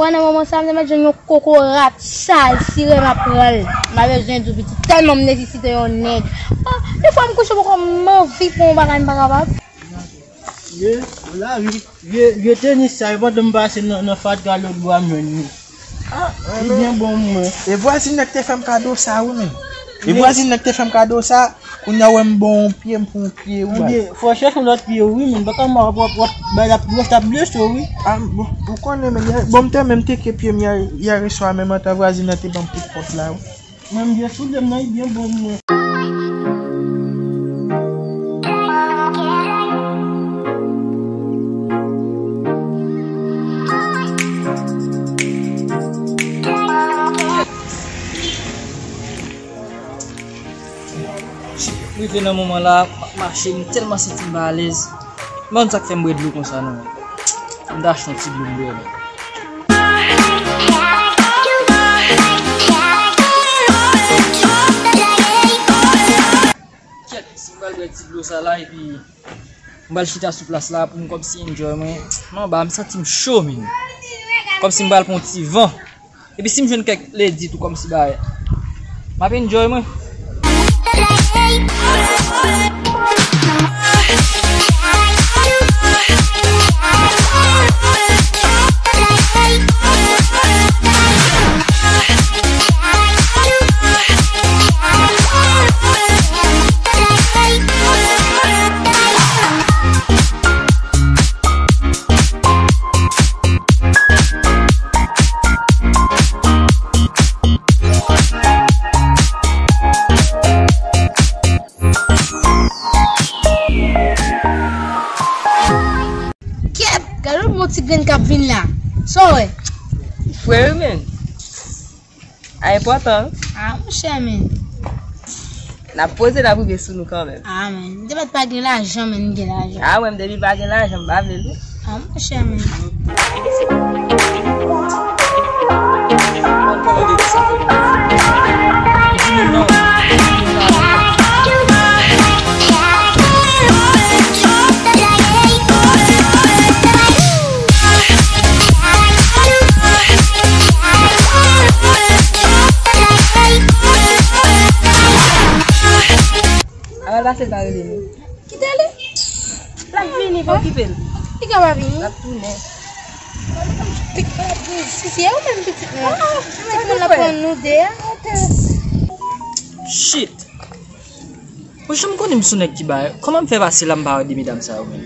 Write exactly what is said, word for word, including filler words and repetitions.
Wè nan moman sa, m te mèt jwenn yon kokorat sal sire m ap pran l. M pa bezwen di w pitit, tèlman m nesesite yon nèg. Ah, defwa m kouche poko m anvi fè yon bagay m pa kapab. Vye, la, vye, vye, vye tenis sa, e pandan m pase nan, nan fatra lòt bò a m jwenn li. Ah, li byen bon mwen. E vwazinèt te fè m kado sa wi menm. E vwazinèt te fè m kado sa, kounye a wè m bon yon pye, m pran yon pye wi. Ebyen, fò w chèche yon lòt pye wi, men baka m ap, ap, ap bay la plis, ap blese w wi. Ah, bon, ou konnen men, bon, m te menm teke pye m yè, yè swa menm antan vwazinèt te ban m kout pòt la wi. Mwen m byen soulye m nan, li byen bon mwen. Rive nan moman la, m ap mache, m tèlman santi m pa alèz. M pa konn sa k fè m bwè dlo konsa non. M ta achte yon ti dlo m bwè men. Kèt, si m pral bwè ti dlo sa la, epi m pral chita sou plas la pou m kòmsi enjoy mwen. M anba, m santi m cho, men. Kòmsi m pral pran yon ti van. Epi si m jwenn kèk ledi tou kòmsi bagay, m ap enjoy mwen. Kèt, gade yon bon ti grenn k ap vin la. Sa w wè? Frè wi, men. A enpòtan wi. Ah, monchè, men. N ap poze, n ap rive sou nou kanmenm. Ah, men. M te mèt pa gen lajan, men m gen lajan. Ah, mwen, m depi pa gen lajan, m pa vle l wi. Ah, monchè, men. Aval pase l pa rele nou. Kite li. L ap vini, pa okipe l. Li ka pa vini. L ap tounen. Si se ou menm pitit mwen. Ou mèt moun la pran nou de a. Shit. Ou janm konnen m sou nèg ki bay. Kòman m fè pase la m pa wè de medam sa yo menm?